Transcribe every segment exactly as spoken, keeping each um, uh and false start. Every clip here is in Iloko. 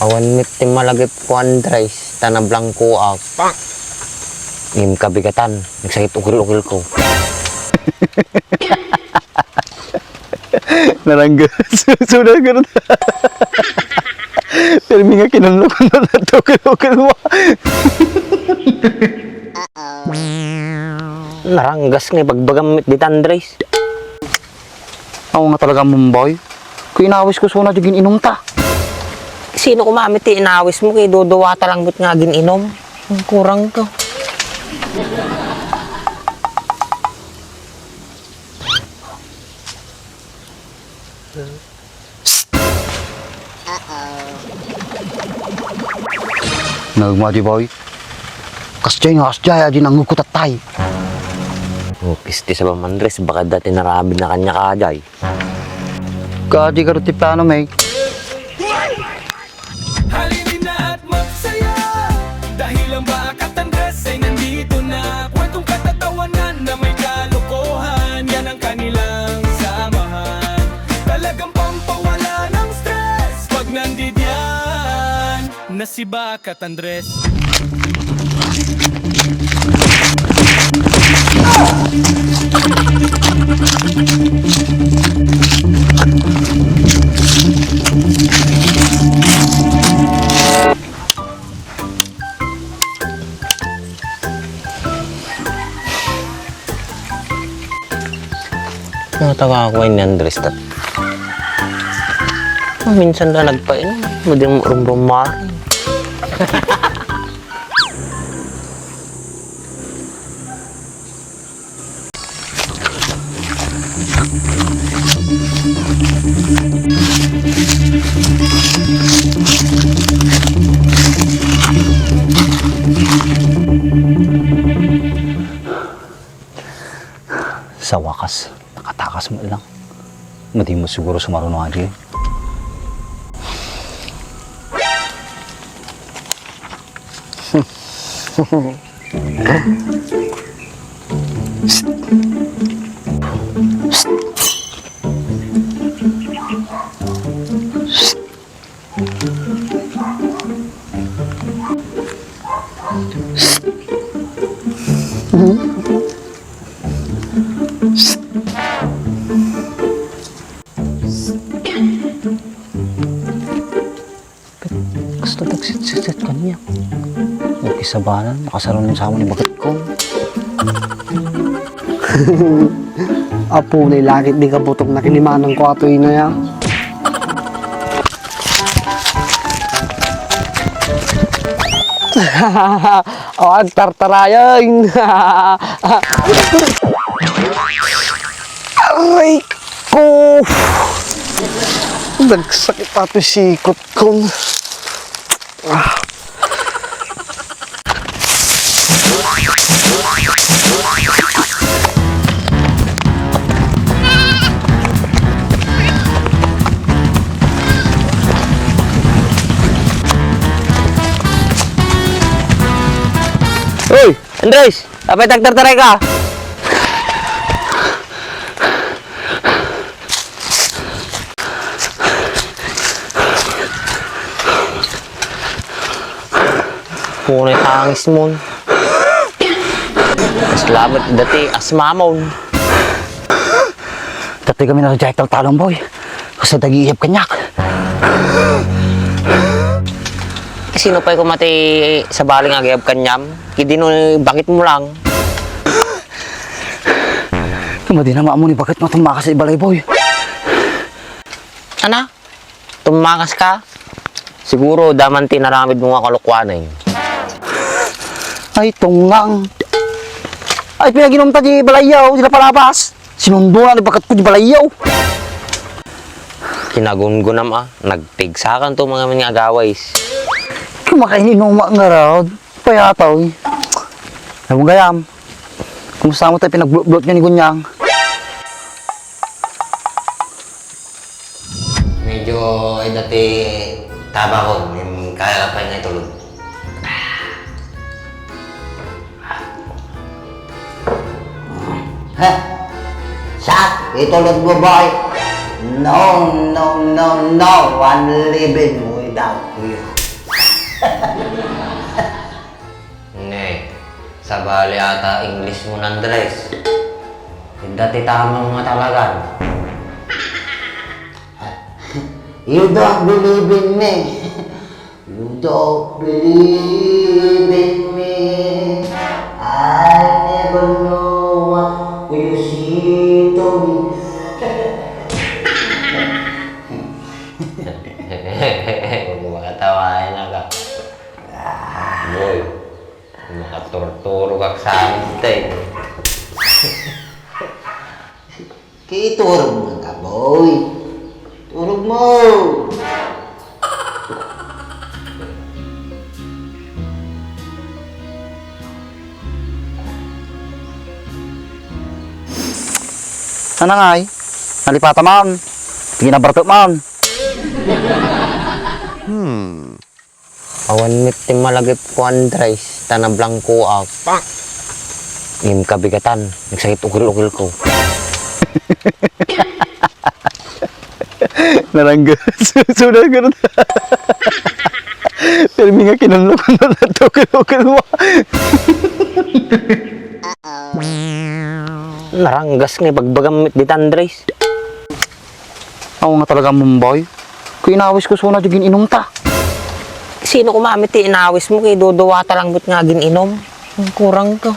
Awan met ti malagipko, Andres, ta nablangkoak. Ngem kabigatan, nagsakit ukil-ukilko. Naranggas. Suda ka rin. Pirmi nga kinunlukon na natukil-ukil mo. Naranggas nga ibagbagam met dita, Andres. Awan nga talaga, Mumboy. Kung inawisko suna di gin-inumta. Sino koma met ti inawismo, ket duduata lang met nga agin-inum? Ang kurang ka. Naung mo, Boy. Kasdiay nga kasdiay, adi nangugko tattay. O, kisti sa Ma'am Andres, baka dati naramid na kanya kadiay. Kadi karo ti plano, May. Halina at magsaya dahil ang Bakat Andres ay nandito na. Kwentong katatawanan na may kalokohan, yan ang kanilang samahan. Talagang pampawala ng stress pag nandidiyan na si Bakat Andres. Mga taga ko ni Andres, tat. Minsan na nagpain, madi mo rumrumar. Sa wakas, nakatakas man lang. Madi mo siguro sumaruno adi. Gusto dagsitsit kaniak. Okay, sabanan, makasaruno sa amin ni baketko. Apo, ni langit di kabutok na kinimanang ko ato inaya. O, agtartarayan. Aray ko! Nagsakit ato sikot ko. Ah. Hoy, Andres! Apay tagtartaray ka? Punay hangis mo. Salamat dati, asmamon. Dati kami na sa Jack Taltalong, boy. Kasi dagi ihap kanyak. Sino pa'y kumati sa baling agihap kanyam? Kidino bakit mo lang? Madi na maamo ni bakit mo tumakas sa balay, boy. Ana? Tumakas ka? Siguro daman ti naramid mo nga kalukwanen. Ay, tungang. Ay, pinaginom ta di balayaw, di na palabas. Sinundo na ni bakit ko di balayaw. Kinagungunam, ah. Nagpigsakan to mga, mga agaway. Kumakain inuma nga raod. Payataw, eh. Alam mo gayam, kumusta mo tayo pinagbulot-bulot niya ni Gunyang? Medyo ay dati tabakon, yung kaya ka pa niya itulog. Ha? Sak, itulog mo, boy? No, no, no, no, one living, boy. Doubt ko yun. Ne, sabali ata English mo, Andres. Idda ti tamam nga talagan. You don't believe in me. You don't believe in me. I never know what you see to me. Makatawain na ka. Boy, makaturturo ka sa amin, tay. Kay iturog mo ka, boy. Turog mo. Nanangay, nalipata man. Ginabartek man. Hmm. Awan met ti malagipko, Andres, ta nablangkoak. Ngem kabigatan, nagsakit ukil-ukilko. Narangga. Susuda ka na. Pirmi nga kinunlok-unlok na to, ukil-ukil mo. Naranggas nga ibagbagam met dita, Andres. Aw nga talaga, Mumboy. Kay inawis ko suna di gin-inumta. Sino koma met ti inawis mo kay duduata lang met nga gin-inum? Ang kurang ka.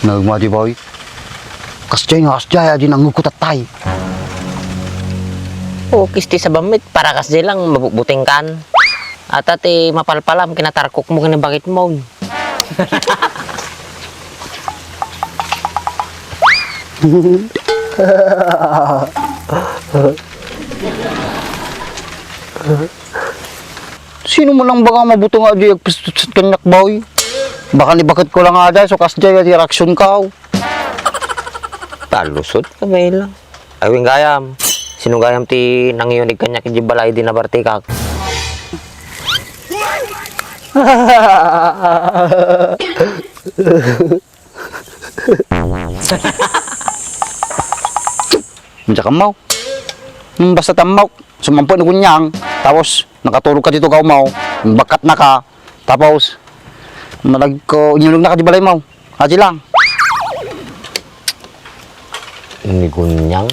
Nagmadi, boy. Kasjay nga, kasjay, adi nangugko tattay. O, kisti sa bamit, para kasjay lang, mabutbuteng kan. Ata ti mapalpalam, kinatarkok mo, kinabakit mo. Sino man ang baka mabuto nga di agpistutsit kanyak, boy? Baka ni bakit ko lang ada, so kasjay, adi reaksyon ka, oh. Talusot ka, bay lang. Ay, wen gayam. Sino gayam ti nangyunig kanyak iti balay di nabartikak? Diak ammo. Hmm, basta tammo. Sumampo ni Kunyang. Tapos, nakaturog ka dito, gaw mo. Bakat na ka. Tapos, malagko, inyulog na ka di balay mo. Adi lang. Ni Gunyang?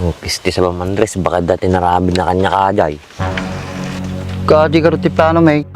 O, kisti sa Bamandres, baka dati narabid na kanya ka, Jay. Kadi ka ti plano, May.